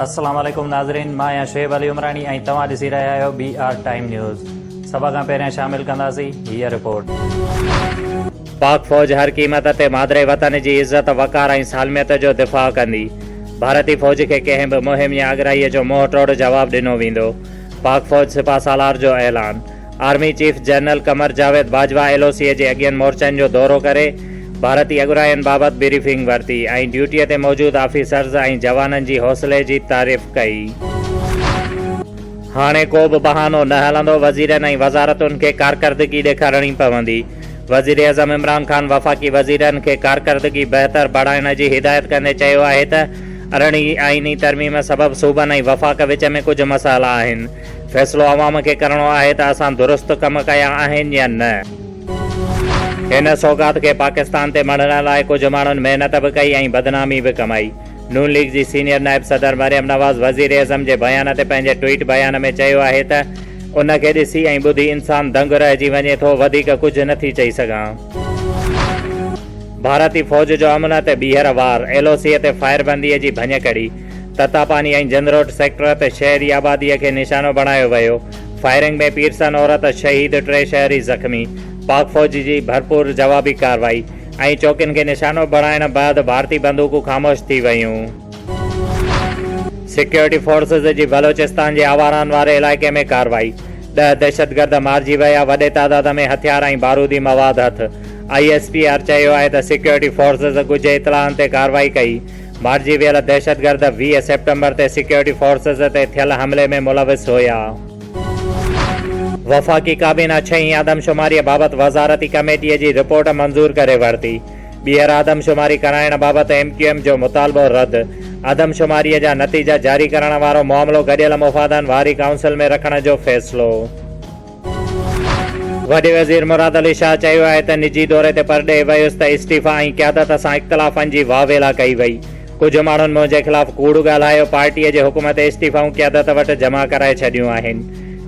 السلام عليڪم ناظرين مان آهيان شعيب علي عمراڻي ۽ توهان ڏسي رهيا آهيو بي آر ٽائيم نيوز سڀ کان پهريان شامل ڪنداسين هيء رپورٽ. پاڪ فوج هر قيمت تي مادري وطن جي عزت، وقار ۽ سالميت جو دفاع ڪندي، ڀارتي فوج کي ڪنهن به مهم يا اڳرائي جو منهن ٽوڙ جواب ڏنو ويندو، پاڪ فوج سپاهه سالار جو اعلان. Army chief general Qamar Javed Bajwa L O C جي اڳين مورچن جو دورو ڪري ڀارتي اڳراين بابت بريفنگ ورتي ۽ ڊيوٽي تي موجود آفيسرز ۽ جوانن جي حوصلي جي تعريف ڪئي. هاڻي ڪو به بهانو نه هلندو، وزيرن ۽ وزارتن کي ڪارڪردگي ڏيکارڻي پوندي، وزيراعظم عمران خان وفاقي وزيرن کي ڪارڪردگي بهتر بڻائڻ جي هدايت ڪندي چيو آهي ته ارڙهين آئيني ترميم سبب صوبن ۽ وفاق وچ ۾ ڪجهه مسئلا آهن، فيصلو عوام کي ڪرڻو آهي ته اسان درست ڪم ڪيا آهن يا نه. هن سوغات کي پاڪستان تي مڙهڻ لاء ڪجهه ماڻهن محنت به ڪئي ۽ بدنامي به ڪمائي. نون ليگ جي سينيئر نائب صدر مريم نواز وزيراعظم جي بيان تي پنهنجي ٽوئيٽ بيان ۾ چيو آهي ته ان کي ڏسي ۽ ٻڌي انسان دنگ رهجي وڃي ٿو، وڌيڪ ڪجهه نه ٿي چئي سگهان. ڀارتي فوج جو امن تي ٻيهر وار، ايل او سي تي فائربندي جي ڀڃڪڙي. تتاپاني ۽ جندروٽ سيڪٽر تي شهري آبادي کي نشانو بڻايو ويو، فائرنگ ۾ پيرسن عورت شهيد، ٽي شهري زخمي، پاڪ فوج جي ڀرپور جوابي ڪارروائي ۽ چوڪين کي نشانو بڻائڻ بعد ڀارتي بندوقون خاموش ٿي ويون. سيڪيورٽي فورسز جي بلوچستان جي آواران واري علائقي ۾ ڪارروائي، ڏهه دهشتگرد مارجي ويا، وڏي تعداد ۾ هٿيار ۽ بارودي مواد هٿ، I S P R چيو آهي ته سيڪيورٽي فورسز ڳجهي اطلاعن تي ڪارروائي ڪئي، مارجي ويل دهشتگرد 20 سيپٽمبر تي سيڪيورٽي فورسز تي ٿيل حملي ۾ ملوث هيا. وفاقي ڪابينا ڇهين آدمشماريء بابت وزارتي ڪميٽيء جي رپورٽ منظور ڪري ورتي. ٻيهر آدمشماري ڪرائڻ بابت ايم ڪيو ايم جو مطالبو رد، آدمشماريء جا نتيجا جاري ڪرڻ وارو معاملو گڏيل مفادن واري ڪائونسل ۾ رکڻ جو فيصلو. وڏي وزير مراد علي شاهه چيو آهي ته نجي دوري تي پرڏيهه ويس ته استعيفيٰ ۽ قيادت سان اختلافن جي واويلا ڪئي وئي، ڪجهه ماڻهن منهنجي خلاف ڪوڙ ڳالهايو، پارٽيء جي حڪم تي استعيفائون قيادت وٽ جمع ڪرائي ڇڏيون آهن.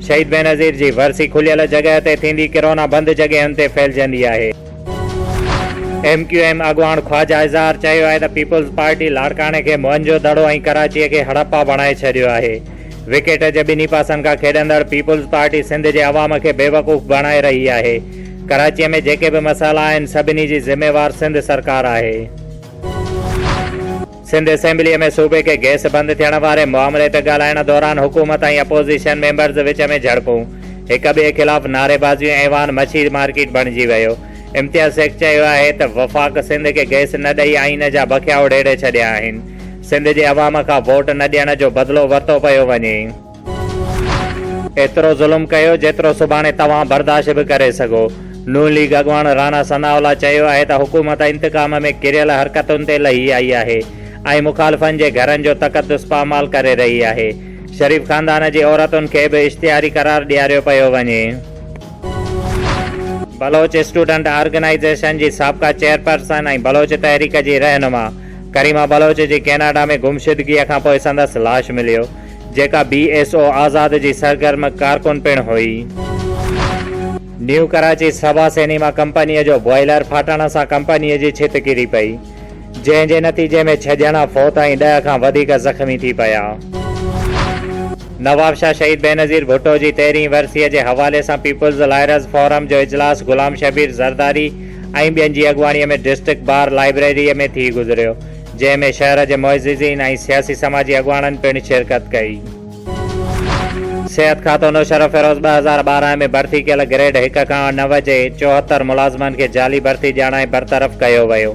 شهيد بينظير جي ورسي کليل جڳهه تي ٿيندي، ڪرونا بند جڳهين تي ڦهلجندي آهي. ايم ڪيو ايم اڳواڻ خواجه اظهار چيو آهي ته پيپلز پارٽي لاڙڪاڻي کي موهن جو دڙو ۽ ڪراچيء کي هڙپا بڻائي ڇڏيو آهي. وڪيٽ جي ٻنهي پاسن کان کيڏندڙ پيپلز پارٽي سنڌ جي عوام کي بيوقوف بڻائي رهي آهي، ڪراچيء ۾ جيڪي به مسئلا آهن سڀني جي ذميوار سنڌ سرڪار آهي. سنڌ اسيمبليء ۾ صوبي کي گئس بند ٿيڻ واري معاملي تي ڳالهائڻ دوران حڪومت ۽ اپوزيشن ميمبرز وچ ۾ جهڙپون، هڪ ٻئي خلاف نعريبازيون ايوان مڇي مارڪيٽ بڻجي ويو. امتياز شيخ چيو آهي ته وفاق سنڌ کي گئس نه ڏئي آئين جا بکيا اڙيڙي ڇڏيا آهن. سنڌ جي عوام کان ووٽ نه ڏيڻ جو بدلو ورتو پيو وڃي. ايترو ظلم ڪيو جيترو سڀاڻي توهان برداشت به ڪري سگهو. نون ليگ اڳواڻ راڻا ثناء الله چيو آهي ته حڪومت انتقام ۾ ڪريل حرڪتن تي لهي آئي آهي ۽ مخالفن جي گهرن جو تقدس پامال ڪري رهي آهي. شريف خاندان جي عورتن کي به اشتهاري قرار ڏياريو پيو وڃي. بلوچ اسٽوڊنٽ آرگنائيزيشن جي سابقه چيئرپرسن ۽ بلوچ تحريڪ جي رهنما ڪريما بلوچ جي ڪيناڊا ۾ گمشدگيء کانپوء سندس لاش مليو، جيڪا بي ايس او آزاد جي سرگرم ڪارڪن پڻ هئي. نيو ڪراچي صبا سئنيما ڪمپنيء جو بوائلر ڦاٽڻ سان ڪمپنيء جي ڇت ڪري پئي، جنهن جي نتيجي ۾ ڇهه ڄڻا فوت ۽ ڏهه کان وڌيڪ زخمي ٿي پيا. نوابشاهه شهيد بينظير ڀٽو جي تيرهين ورسيء جي حوالي سان پيپلز لائرز فورم جو اجلاس غلام شبير زرداري ۽ ٻين جي اڳواڻيء ۾ ڊسٽرڪٽ بار لائبريريء ۾ ٿي گذريو، جنهن ۾ شهر جي معززين ۽ سياسي سماجي اڳواڻن پڻ شرڪت ڪئي. صحت کاتو نوشهروفيروز 2012 ۾ ڀرتي ڪيل گريڊ هڪ کان نو جي 74 ملازمن کي جعلي ڀرتي ڄاڻائي برطرف ڪيو ويو.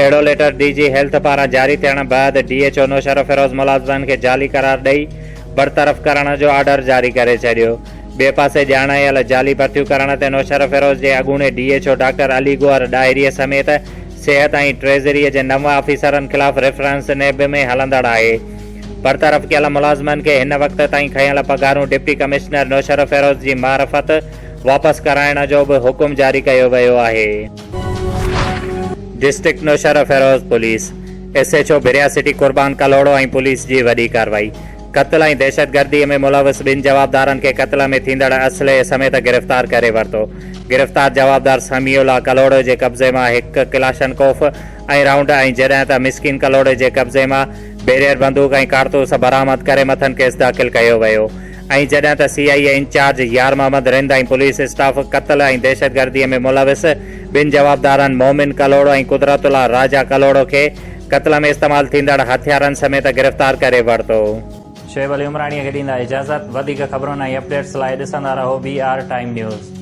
اهڙو ليٽر ڊي جي هيلٿ پاران جاري ٿيڻ بعد ڊي ايڇ او نوشهروفيروز ملازمن کي جعلي قرار ڏئي برطرف ڪرڻ جو آرڊر جاري ڪري ڇڏيو. ٻئي پاسي ڄاڻايل جعلي ڀرتيون ڪرڻ تي نوشهروفيروز جي اڳوڻي D H O doctor Ali Gohar Dahri سميت صحت ۽ ٽريزري جي نو آفيسرن خلاف ريفرنس نيب ۾ هلندڙ آهي. برطرف ڪيل ملازمن کي هن وقت تائين کنيل پگهارون ڊپٽي ڪمشنر نوشهروفيروز جي معرفت واپس ڪرائڻ جو به حڪم جاري ڪيو ويو آهي. District Naushahro Feroze police, S H O Bhiria city Qurban Kalhoro ۽ police جي وڏي ڪارروائي. قتل ۽ دهشتگردي ۾ ملوث ٻن جوابدارن کي قتل ۾ ٿيندڙ اسلحي سميت گرفتار ڪري ورتو. گرفتار جوابدار سميع الله ڪلهوڙو جي قبضي مان هڪ ڪلاشنڪوف ۽ رائونڊ ۽ جڏهن ته مسڪين ڪلهوڙي جي قبضي مان بيريئر بندوق ۽ ڪارتوس برآمد ڪري مٿن ڪيس داخل ڪيو ويو ۽ جڏهن ته C I A incharge Yar Muhammad Rind ۽ police staff قتل ۽ دهشتگردي ۾ ملوث ٻن جوابدارن مومن ڪلهوڙو ۽ قدرت الله راجا ڪلهوڙو کي قتل ۾ استعمال ٿيندڙ هٿيارن سميت گرفتار ڪري ورتو. شعيب علي عمراڻي کي ڏيندا اجازت، وڌيڪ خبرن ۽ اپڊيٽس لاء ڏسندا رهو بي آر ٽائيم نيوز.